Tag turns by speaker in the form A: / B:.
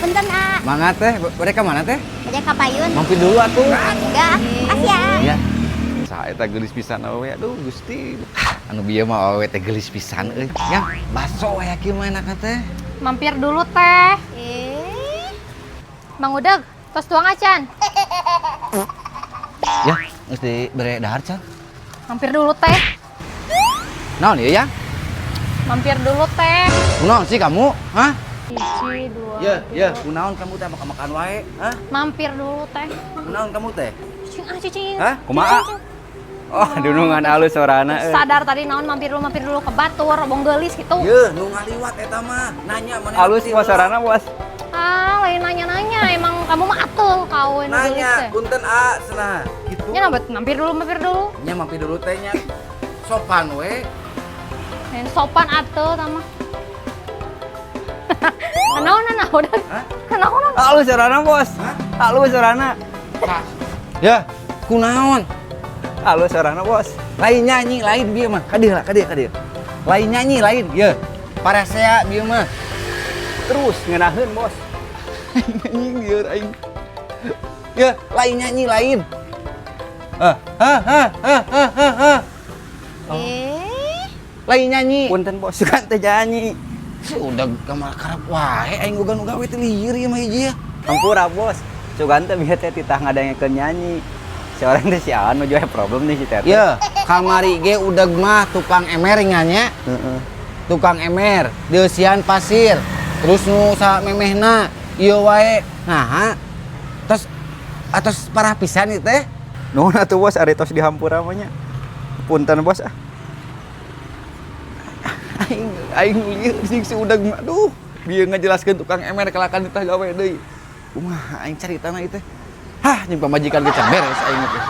A: Punten, ah.
B: Mangga teh, bade ka mana teh?
A: Bade ka payun.
B: Mampir dulu atuh.
A: Enggak, makasih ya.
B: Ya. Saha eta geulis pisan awewe, aduh Gusti. Anu bieu mah awewe teh geulis pisan euy. Ya, baso aya kieu mah enakna teh.
C: Mampir dulu teh.
A: Eh,
C: Mang Udeg, tos tuang acan.
B: Ya, geus dibere dahar can.
C: Mampir dulu teh.
B: Naon ieu ya?
C: Mampir dulu teh.
B: Kunaon sih kamu? Hah?
C: Hiji, dua,
B: Ya, ya,
C: tilu.
B: kunaon kamu teh makan-makan wae? Hah?
C: Mampir dulu teh.
B: Kunaon kamu teh?
C: Cicing ah, cicing.
B: Hah?
D: Kumaha? Oh, dunungan alus sorana euy.
C: Sadar tadi naon mampir dulu ke batur, bong geulis gitu.
B: Ye, nu ngaliwat eta mah. Nanya mana?
D: Alus bos sorana bos.
C: Ah, lain nanya-nanya, emang kamu mah atuh kawin geulis
B: Nanya,
C: teh.
B: Punten a, cenah. Gitu.
C: Nya nambah mampir dulu, mampir dulu.
B: Nya mampir dulu teh nya. Sopan we.
C: Lain sopan atuh tama. Kenaon nah udah.
B: Hah?
C: Kenaon?
D: Alus sorana bos.
B: Hah?
D: Alus sorana.
B: Ya, kunaon?
D: Alus sorana bos.
B: Lain nyanyi, lain bieu mah. Ka dieu lah, ka dieu, ka dieu. Lain nyanyi, lain. Ye. Parasea bieu mah.
D: Terus ngeunaheun bos.
B: Anjing lieur aing. Ya, lain nyanyi lain. Ah, ah, ah, ah, ah, ah, ah.
A: Eh,
B: Lain nyanyi.
D: Punten bos, sugan teh nyanyi.
B: Sudah kamar karep wae aing uga nu gawe teh lieur ieu mah hiji ya.
D: Hampura bos. Sugan teh bieu teh titah ngadangekeun nyanyi. Si orang teh si anu juga problem nih si teteh.
B: Ya, kamari ge udah mah tukang emer nya.
D: Heeh.
B: Tukang emer, dieusian pasir. Terus nu samemehna ieu wae. Nah, terus atos parah pisan ieu teh.
D: Nuhun atuh bos, ari tos dihampura mah nya. Punten bos ah.
B: Aing aing lieur sih si udag mah. Aduh, bieu ngajelaskeun tukang emer kalakan ditah gawe deui. Kumaha aing caritana ieu teh? Hah, jeung pamajikan ge can beres aing teh.